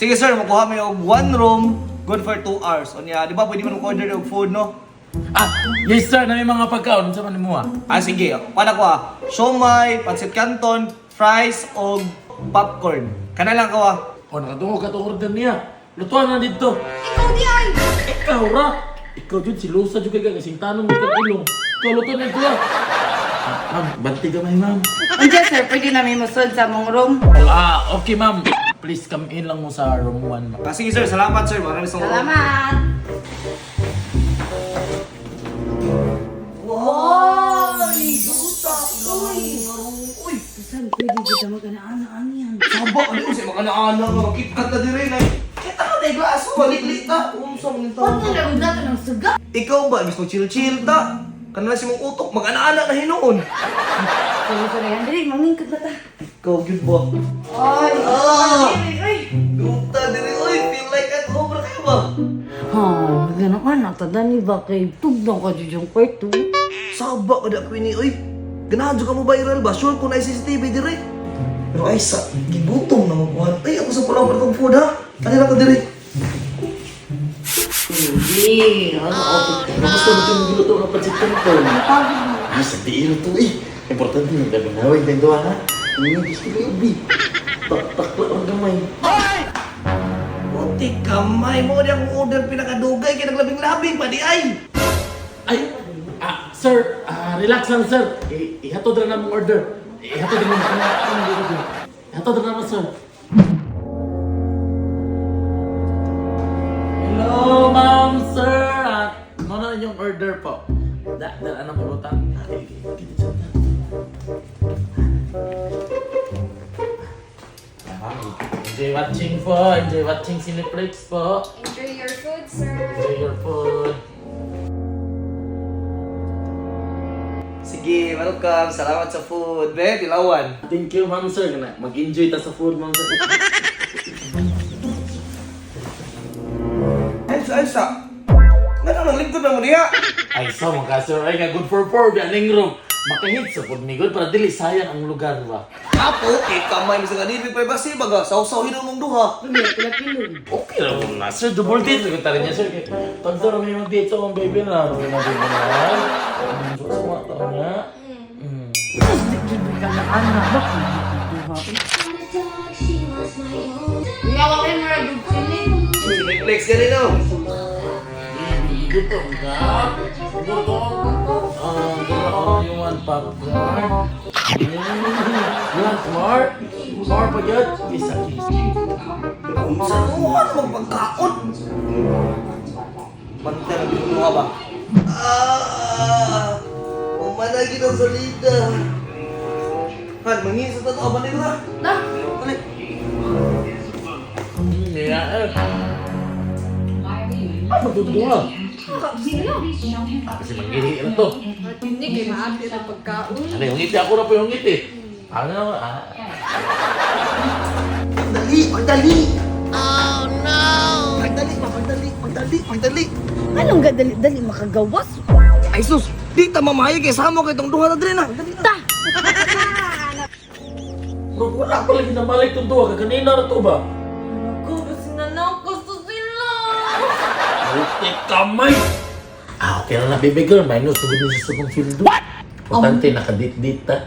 Sige sir, makuha mi og one room, good for 2 hours. Unya, di ba pwede man order og food, no? Ah, yes sir, na may mga pagkaon. Unsa man nimo ah? Ah, sige. Paano ko ah? Siomai, pancit canton, fries, og popcorn. Kana lang ko ah. O, nakadungog ka itong order niya. Lutuan na dito. Ikaw di ay! Ikaw ra! Ikaw jud si Lusa jud kay kasing tanong mo kag ilong. Ikaw luto na ito ah. Ah, ma'am, banti gamay, ma'am. Unsa sir, pwede namin musod sa mong room. Ah, okay ma'am. Please come in lang mo sa room 1, ma'am. Ah, sige sir, salamat sir. Maraming salamat. Salamat. Wow! Duta! Uy! Uy! Saan pwede dito mag-ana-ana yan? Saba, ano yun? Sa mga naana nga, KitKat na dire na. Kita ka na, glaso, maliklit na. Unsa man yung tao? Ba't na lang ng suga? Ikaw ba, gusto chill-chill ta? Kanala si mong utok, mag-ana-ana na hinuon. Sorry, sorry. Dali, mamingkot na ta. Ikaw, gyud ba? Ay, Ah! ay, ay. Duta dire, uy, feel like at home ra kayo ba? Ha, ganoon ang tada ni ba kay tugdong ka dyan yung kwarto. Saba ka da, Queenie, uy. Ganahan jud ka mo viral ba? Sure ko na CCTV dire. Pero ay, sa gigutom na magkuhan. Ay, ako sa pulaw pa food ha. Ano lang ka dire? Hindi, ano ako? Kamusta ba itong giluto ng pancit canton? Ah, sa diin to eh. Importante na dabinawin tayong duha ha. Hindi gusto ko ubi. Taktak lang ang gamay. Puti kamay mo di akong order pinakadugay kay naglabing-labing pa di ay. Ay, ah, sir, ah, relax lang sir. Ihatod ra namong order. Ihatod ra namong order. Ihatod ra naman sir. Hello, ma'am, sir. At mo na inyong order po. Da, da, anong pulutan? Ah, eh, eh, ah, enjoy watching po. Enjoy watching Cineplex po. Enjoy your food, sir. Enjoy your food. Sige, welcome. Salamat sa food. Be, tilawan. Thank you, ma'am sir. Kana, mag-enjoy ta sa food, ma'am sir. Ay, sa ay sa. Ngano nang lingkod na mo diha? Ay, so mga sir, ay nga good for four, aning room. Makahit sa food ni good para dili sayang ang lugar ba. Apo, kay kamay mo sa kanibig privacy baga. Saw-saw hinon mong duha. Hindi, pila-pilo. Okay ra mo na, sir. Double date ko tara niya, sir. Tagsa ra may mag-date sa akong baby na. Ano na baby na? So, sa mga tao nga. Di jud ka na ana ba? Kuya, ako kayo mura dug sini. Cineplex yan no. Gutom ka? Gutom? Ah, girl, you want popcorn? You want more? More pa yun? Isa, isa. Unsa mo ano magpagkaon? Bantay na binuha ba? Ah! Umanagi ng salida. Han, mangi sa totoo ba nila? Na, Dali. Yeah, eh. Ah, magdudunga. Kasi manghihi na to. Hindi kay maapit ang pagkaon. Ano yung ngiti? Ako na po yung ngiti. Ano naman? Ah. Pagdali, pagdali. Oh no. Pagdali, pagdali, pagdali, pagdali. anong gadali-dali makagawas? Ay sus, di ta mamahay kay samo kay tong duha na diri na. Dali na. Ta! Bro, wala pa lagi nabalik itong duha. Kaganina na to ba? Ako, basta na sa sila. Buti kamay! Ah, okay na na, baby girl. Minus na din sa kong sweldo. What? Importante, nakadit-dit ta.